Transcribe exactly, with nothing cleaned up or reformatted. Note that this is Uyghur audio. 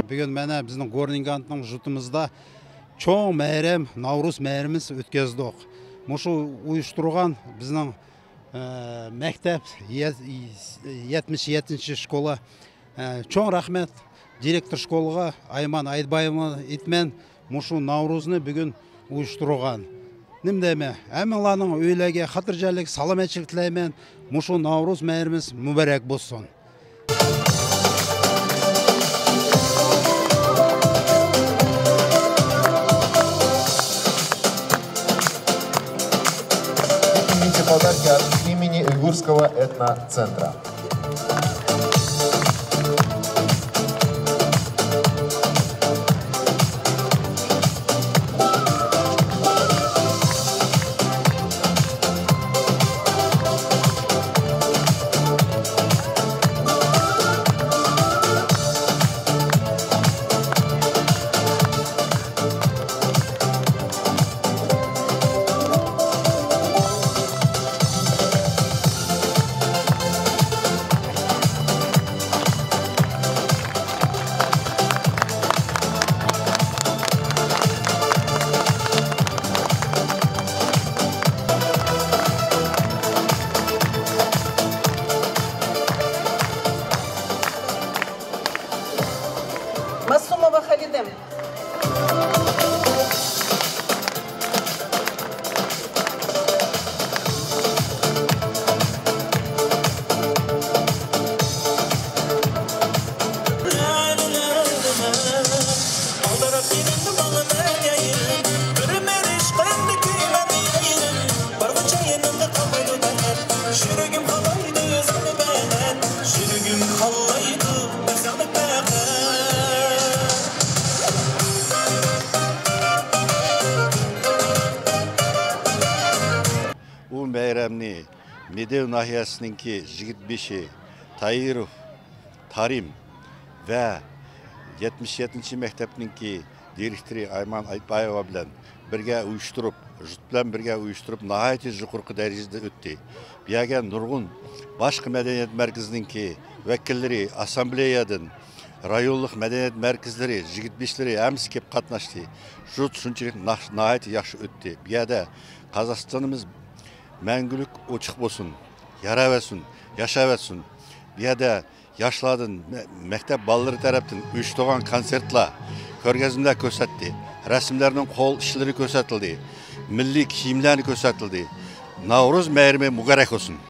بۈگۈن مانا بىزنىڭ گورنىي گانتنىڭ يۇرتىمىزدا چوڭ مەيرەم، ناۋرۇز مەيرىمىز ئۆتكۈزدۇق. مۇشۇ ئۇيۇشتۇرغان بىزنىڭ، ئە، مەكتەپ، يە-، يەتمىش يەتتىنچى شكولا، ئە، چوڭ رەھمەت دىرېكتور شكولىغا ئايمان ئايدىبايېۋاغا ئېيتىمەن، مۇشۇ ناۋرۇزنى بۈگۈن ئۇيۇشتۇرغان. نېمە دەيمەن، ھەممىڭلارنىڭ ئۆيلەرگە خاتىرجەملىك، سالامەتچىلىك تىلەيمەن. مۇشۇ ناۋرۇز مەيرىمىز مۇبارەك بولسۇن. Примите подарки от имени Уйгурского этноцентра. مەسۇموۋا خەلىدىم. بۇ مەيرەمنى مېدېۋ ناھىيەسىنىڭكى يىگىت بېشى تايىروف تارىم ۋە يەتمىش يەتتىنچى مەكتەپنىڭكى دىرېكتورى ئايمان ئايتبايېۋا بىلەن بىرگە ئۇيۇشتۇرۇپ، يۇرت بىلەن بىرگە ئۇيۇشتۇرۇپ، ناھايىتى يۇقىرى دەرىجىدە ئۆتتى. بۇ يەرگە نۇرغۇن باشقا مەدەنىيەت مەركىزىنىڭكى ۋەكىللىرى، ئاسسامبلېيەدىن، رايونلۇق مەدەنىيەت مەركىزلىرى، يىگىت بېشىلىرى ھەممىسى كېلىپ قاتناشتى. يۇرت شۇنچىلىك ناخ-، ناھايىتى ياخشى ئۆتتى. بۇ يەردە قازاقىستانىمىز مەڭگۈلۈك ئوچۇق بولسۇن، ياراۋەرسۇن، ياشاۋەرسۇن. بۇ يەردە ياشلاردىن، مە-، مەكتەپ بالىلىرى تەرەپتىن ئۇيۇشتۇرغان كونسېرتلار، كۆرگەزمىلەر كۆرسەتتى. رەسىملەرنىڭ قول ئىشلىرى كۆرسەتىلدى. مىللىي كىيىملەرنى كۆرسەتىلدى. ناۋرۇز مەيرىمى مۇبارەك بولسۇن!